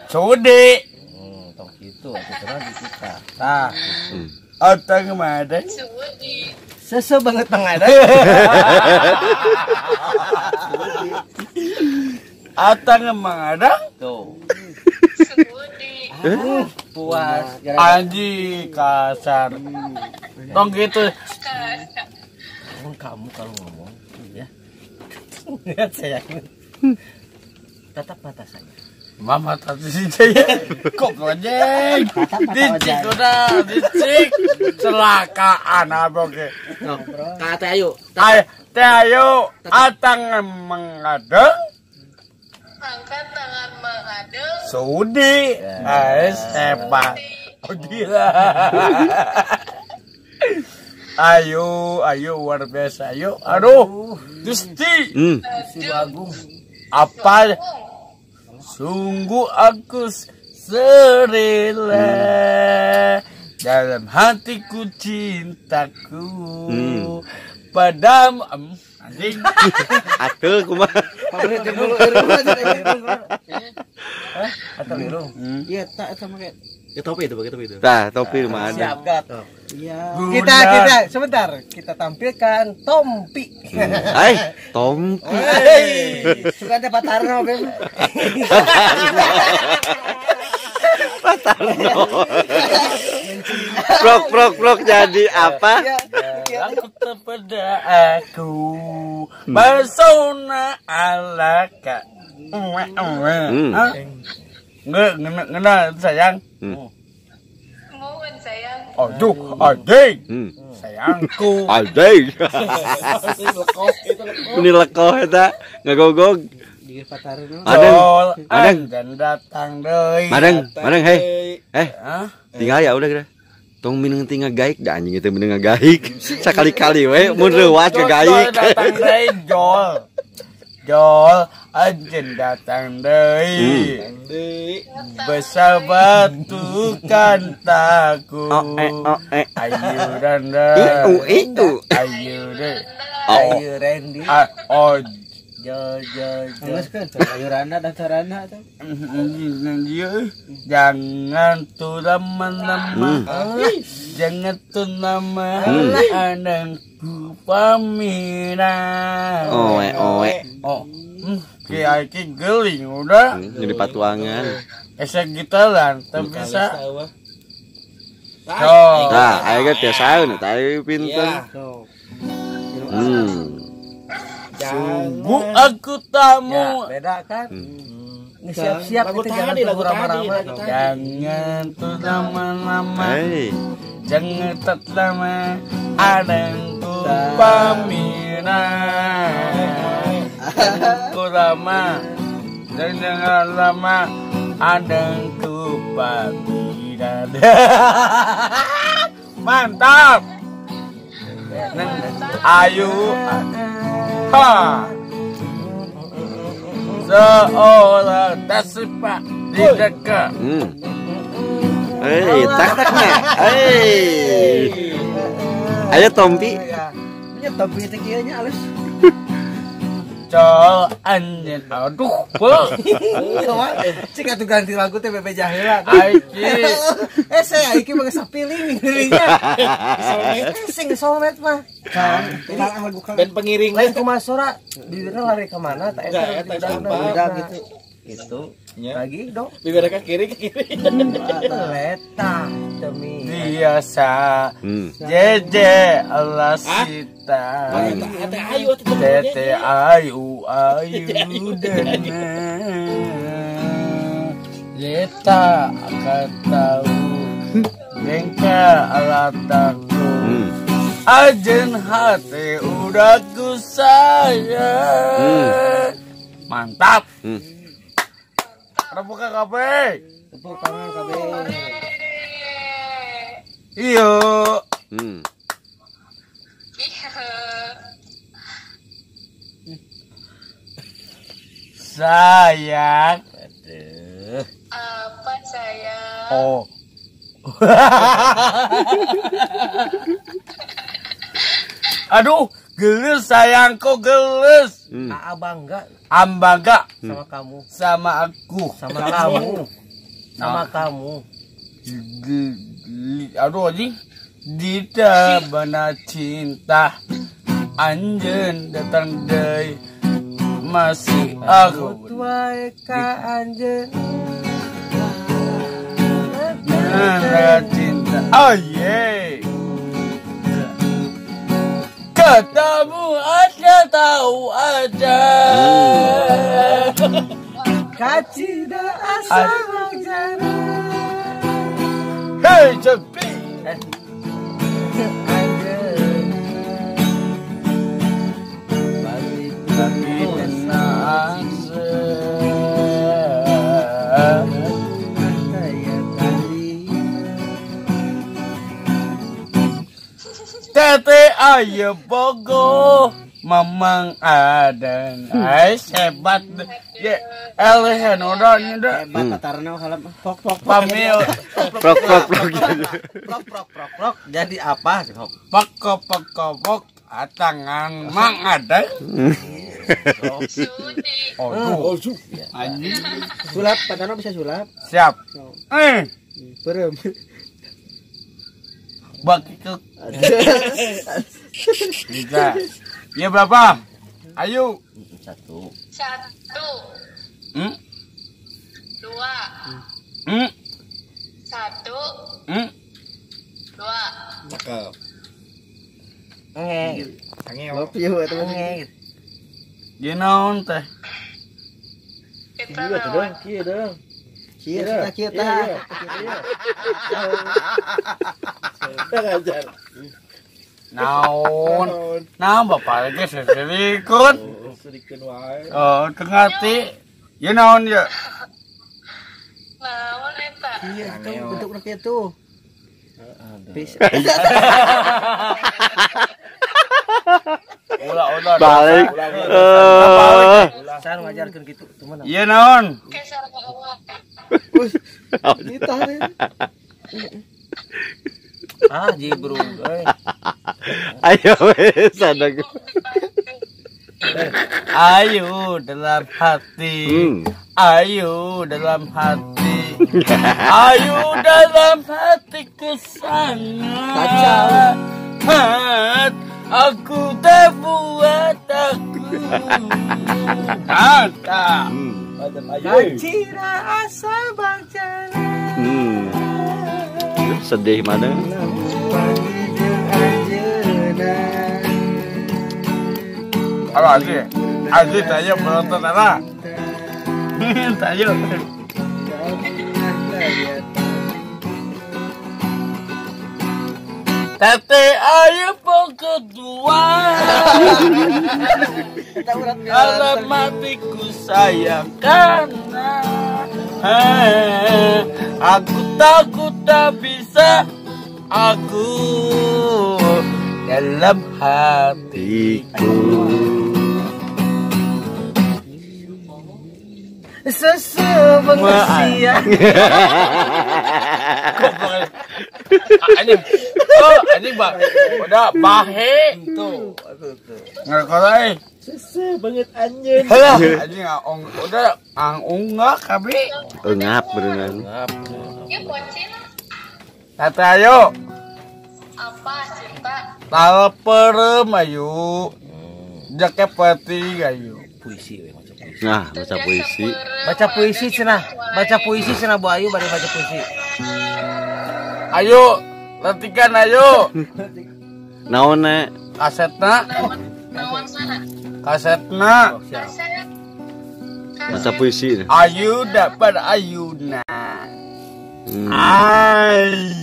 Sudi. Tong kitu atuh terang di kita. Tah. Atang madang. Sudi. Sese banget pangadang. Atang mangadang. Tuh. Sudi. Puas. Anji kasar. Tong gitu. Emang kamu kalau ngomong ya. Lihat saya. Tatap mata saya. Mama tadi sih saya. Kok anjing. Dicik udah, dicik. Celakaan apa ke? Kata ayo. Teh ayo atang mengadeng. Angkat tangan mengadeng. Sudi. Ais hebat. Oh gila. Ayo, ayo luar biasa. Ayo, aduh. Gusti. Si Agung. Apa? Sungguh aku serela dalam hatiku cintaku padamu. Anjing. Atuh kumaha? Atau irung. Iya, tak sama kayak ya topi itu, pakai topi itu. Tah, topi rumah ada. Siap, Gat. Iya. Kita sebentar, kita tampilkan Tompi. Hai, Tompi. Suka ada Pak Tarno, Beb. Pak Tarno. Prok prok prok jadi apa? Aku terpada aku. Pesona ala ka. Nggak, ngena sayang. Mohon sayang. Aduh, adik. Sayangku. Adik. Ini lekoh eta, ngagogog. Madeng, madeng. Dan datang deui. Madeng, madeng hei. Eh. Tinggal ya udah kira. Tong mineng tinggal gaik da anjing itu mineng ngagaik. Sakali-kali we mun leuwat ngagaik. Datang deui jol. Jol anjing datang deui. Besar batu kantaku. Ayu randa. Itu. Ayu deh. Ayu Randy. Oh. Jo jo jo. Ayu randa dan sarana tuh. Jangan tuh lama-lama. Jangan tuh lama. Anakku pamiran. Oe oe. Oh. Ki iki geling udah. Jadi patuangan. Esa gitaran tapi bisa. Nah, ayo biasa tah ayo pinter. Sungguh aku tamu. Ya, beda kan? Siap-siap itu jangan tunggu lama-lama. Jangan tuh lama-lama. Jangan lama. Adengku pamiran. Ku lama. Jangan lama. Adengku pamiran. Mantap. Ayu. Ha. Seolah tersipak di dekat. Hei, tak-taknya. Hei. Ayo Tompi. Ya Tompi itu kieu nya alus. Col anjing aduh. Cik atuh ganti lagu teh bebe jaheula. Aiki. Saya aiki mah geus sapiling dirinya. Sing soulmate mah. Dan pengiring lain kumaha sora bibirna lari ke mana tak eta udah gitu. Gitu. Lagi dong. Bibirnya ke kiri ke kiri. Leta demi biasa. Jeje alasita. Ayu tete ayu ayu dene. Leta akan tahu bengkel alataku. Ajen hati udah ku sayang. Mantap. Tepuk kabeh. Tepuk tangan kabeh. Iyo. Iya. Sayang. Aduh. Apa sayang? Oh. Aduh, geles sayangku geles. Aa bangga. Am bangga sama kamu. Sama aku. Sama kamu. Sama kamu. Aduh anjing. Tidak benar cinta anjeun datang deui masih aku wae ka anjeun. Benar cinta. Oh yeah. Ketemu aja tahu aja. Kacida asa jara. Hey cepi. Tete ayo bogo mamang adan ay hebat ye eleh noda nyeda hebat tatarna kalem pok pok pamil prok prok prok prok prok prok prok jadi apa pok pok pok tangan mang adan oh anjing sulap patano bisa sulap siap berem bagi ke bisa ya berapa ayo 1 1 2 1 2 cakep nge love you ginaon teh kieu dong kieu dong kieu tah kieu tah ngajar naon naon bapak lagi seserikut serikeun wae oh teu ngarti ieu naon ieu naon eta ieu tuh bentukna kitu bisa ulah balik saya ngajarkeun kitu teman ieu naon ah jibrul euy ayo wes sadak ayo dalam hati ayo dalam hati ayo dalam hatiku sangat aku terbuat aku mantap Kacira asa bangcana Sedih mana? Halo Aziz, Aziz tanya penonton apa? Tanya. Tete ayo pokok dua. Dalam hatiku sayang karena aku takut tak bisa aku dalam hatiku. Sesu pengusia. Anjing, oh anjing bang, udah bahe tuh, ngerokok Sesu banget anjing. Halah, anjing ang udah ang unggah kabi. Engap berenang. Ya pocin. Tete ayo. Apa cinta? Tal perem ayo. Jake peti ayo. Puisi we maca puisi. Nah, baca puisi. Baca puisi cenah. Baca puisi cenah Bu Ayu bari baca puisi. Ayo, latihan ayo. Naon ne? Kasetna. Naon sana? Kasetna. Baca puisi. Ayu dapat ayuna. Ayu.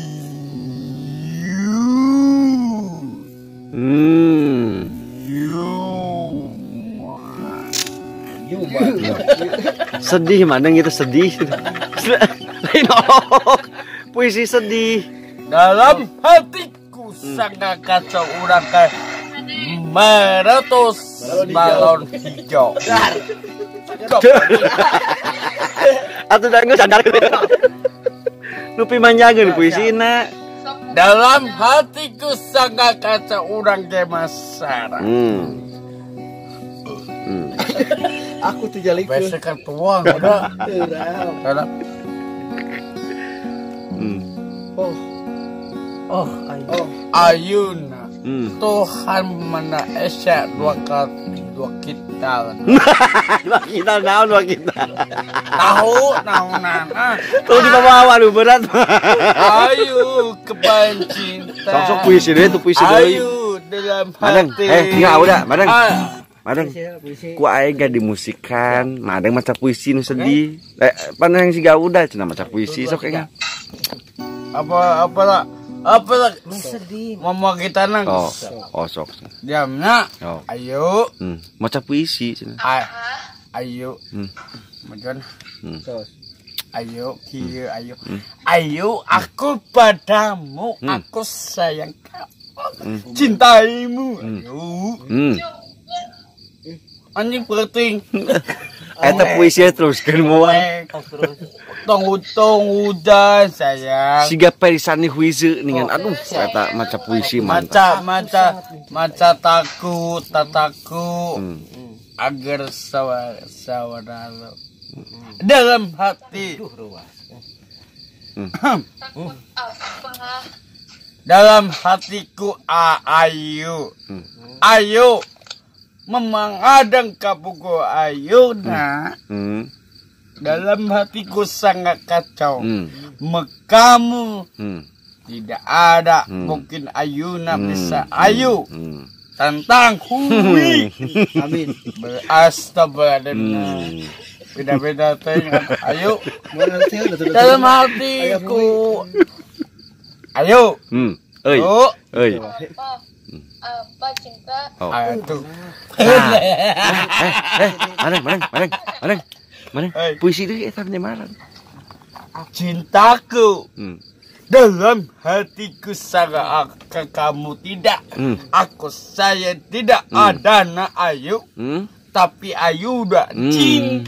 Sedih mana gitu sedih. Lain oh, puisi sedih. Dalam hatiku sangat kacau urang ke meratus balon hijau. Atuh da geus sadar. Nupi manjageun puisina. Dalam hatiku sangat kacau urang ke masara. Aku tuh jalikeun. Besok kan tuang udah. Oh. Oh, ayo. Ayuna. Tuhan mana esa dua kita. Dua kita naon dua kita. Tahu naonan. Tuh di bawah aduh berat. Ayo keban cinta. Sok puisi deui tuh puisi deui. Ayo dalam hati. Tinggal udah, Madang. Madang. Ku aing gak dimusikan, Madang maca puisi nu sedih. Pan yang siga udah cenah maca puisi sok enggak. Apa lah? Apa lah? Sedih. Mama kita nang. Oh, sok. Diamnya. Oh. Ayo. Maca puisi cenah. Ayo. Majuan. Ayo, kieu ayo. Ayo aku padamu, aku sayang kamu. Cintaimu. Ayo. Anjing penting. Eta puisi teruskeun moal. Tong hujan sayang. Siga perisani huize ningan aduh eta maca puisi mantap. Maca takut tataku agar sawadalo dalam hati. Dalam hatiku ayu. Ayu memangadang kapuku ayu nah. Dalam hatiku sangat kacau. Mekamu tidak ada. Mungkin Ayuna bisa ayu tentang hui. Amin. Berastagfirullahaladzim. Beda-beda teh. Ayo. Dalam hatiku. Ayo. Oi. Oi. Apa cinta? Oh. Aduh. Madang. Mana? Puisi itu eta penyamaran. Cintaku dalam hatiku sangat ke kamu tidak. Aku saya tidak ada na ayu. Tapi ayu udah cintaimu.